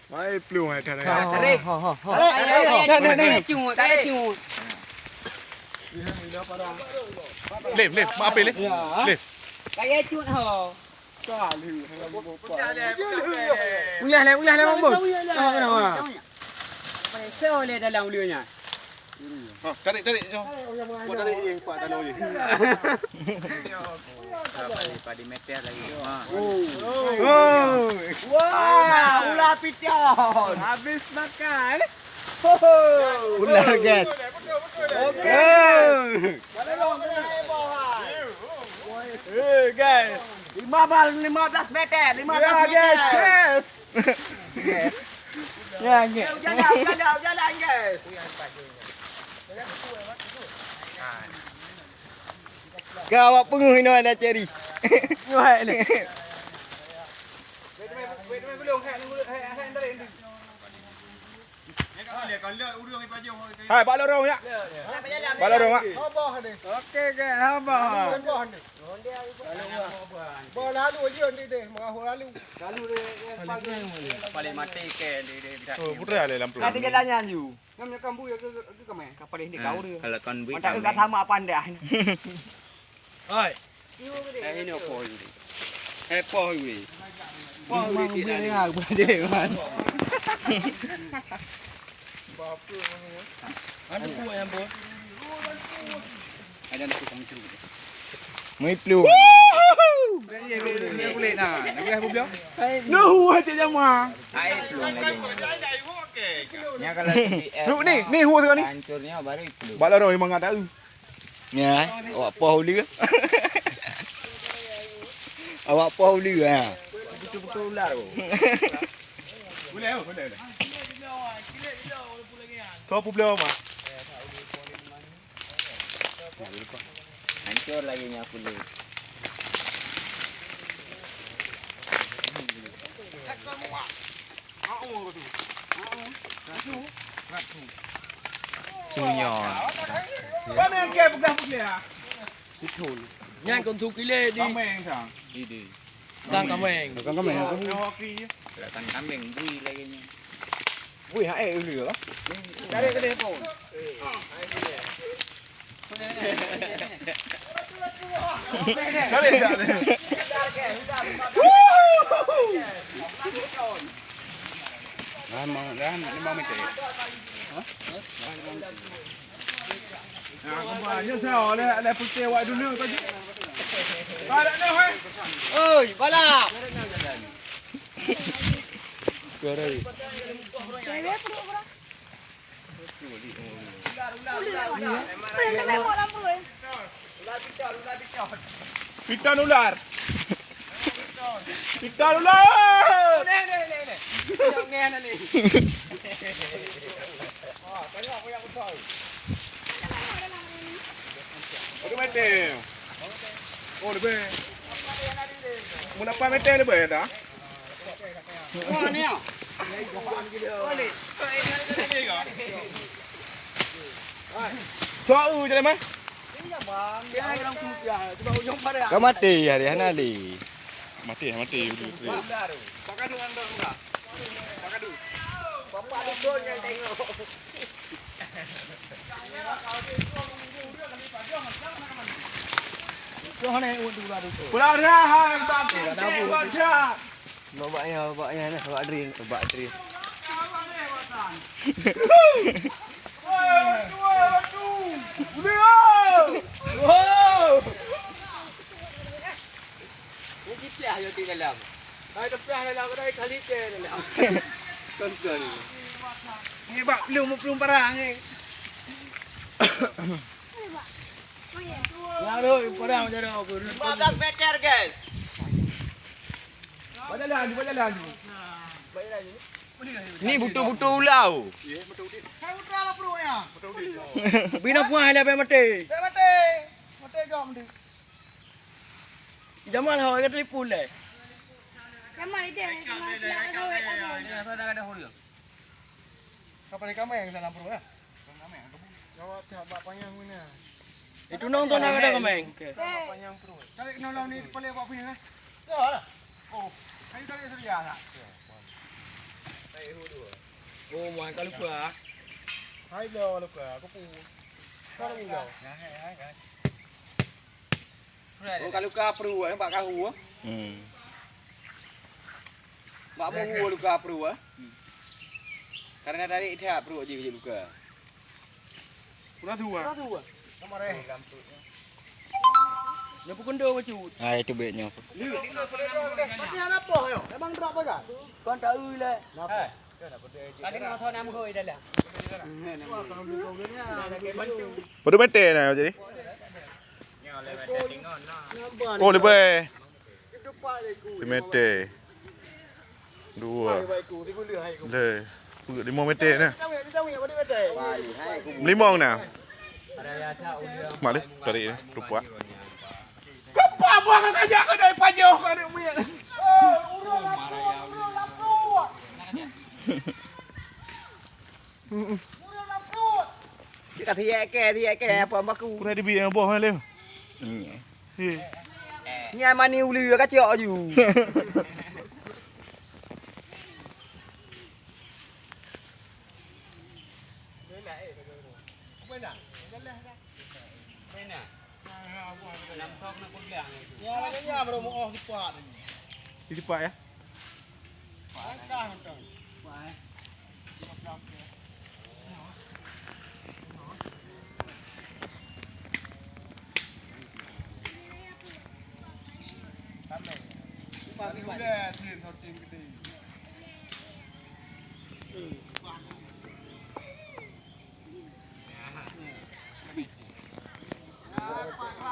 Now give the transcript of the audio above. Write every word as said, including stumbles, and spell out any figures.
Mai plueng hai that. Tarik. Tarik, tarik, tarik. Tarik, tarik, tarik. Lem, lem, mak ape lem? Lem. Tarik cut ho. Ulah lem, ulah lem, Bos. Mana seo lé dalam uleue nyan? Ha, tarik, tarik. Buat tarik je, empat dalam je. Padi meter lagi. Ha. Oh. Wah, ulah piton. Habis makan. Ulah, guys. Okey. Eh, guys. Lima belas, lima belas meter, lima belas meter. Ya, guys. Ya, guys. Jalan, jalan, jalan, guys. Ka awak peungeuh inoe ada ceri. Nyoe hai ni. Hai, bak lorong, ya. Bak lorong, ya. Okey, okey, haba. Boh lalu je, dia, dia, merahul lalu. Lalu dia, dia, paling mati ke, dia, dia, dia. Oh, putra ada lampu. Nanti jalannya, you. Ngam nyoe kan bui ke, ke, ke kemeh? Kapal ini kau dia. Kalau kan bui. Mantap ke sama apa anda? Oi. Eh, ini apa ini? Eh, apa ini? Apa ini? Bui ni, ah, bui dia, man. Anu kuat yang apa? Ada nak tukang cerut. Mui plueng. Kulit nah. Nak boleh apa belum? Nuhu hati jama. Ai plueng lagi. Nya kalau ni, ni hu tengah ni. Hancurnya baru itu. Bak lorong memang tak tahu. Nya, awak poh uli ke? Awak poh uli ha. Betul-betul ular tu. Boleh, boleh, boleh. Kau apa belum, Mak? Hancur lagi nyapu lu. Sunyon. Mana yang kau pegang-pegang? Betul. Nyan kau tu kile di. Kameng sang. Di, di. Sang kameng. Bukan kameng. Belakang kameng, bui lagi ni. Bui, hai, ulu. Dari kedai pun. Dah, dah, dah. Dah, dah, dah. Dah, dah, dah. Nah, kembali saya oleh, oleh putih awak dulu tadi. Oi, bala. Suara ni. Piton ular. Piton ular. Berapa meter? Oh, lebih. Berapa meter lebih dah? Soe jalan mah? Ka maté hari hana lé. Maté, maté. Bapak dukun yang tengok. Pulang dah, hai, bangkit, bangkit. Babak nya, babak nya nah, babak drink, babak drink. Wow! Ni kipiah yo di dalam. Hai, tepiah dalam, kedai kali ke dalam. Tonton ni. Ni bak pelum, pelum parang ni. Lima belas meter, guys. Bajalan, bajalan. Ni buto-buto ulau. Bina puah dah pai maté. Pai maté. Maté gam tu. Jamal ho ka telepon leh. Jamal ide, Jamal pula ka sawet aku. Kapal ikan main dalam perut lah. Jawab tak bak payang mana? Itu nong tu nak ada kemeng. Bak payang perut. Tarik nolong ni kepala bak payang lah. Dah lah. Oh. Oh, muai ka luka. Hai lo luka, aku pu. Ka luka. Oh, ka luka pruet, bak kahu. Hmm. Bak muhu luka pruet. Karena tadi that pruet jih luka. Udah dua. Udah dua. Nomor eh. Nyoe peukundo bacut. Ah, itu baik nyoe. Ni. Ni ada apa yo? Emang drop apa kan? Kon tahu le. Napa? Tadi mau tahu nama hoi dalam. Padum meter nah jadi. Oh, lebih. Simeter. Dua. Le. Lima meter nah. Limong nah. Mak le, tarik ni, tupak. Kepak buang kajak ke dari pajoh ke aneuk miet. Cik ka thiek ke, thiek ke, apa baku? Kurang dibi yang boh le. Iya. Iya. Nyan mani ulu ka cok ju. Di tempat ya?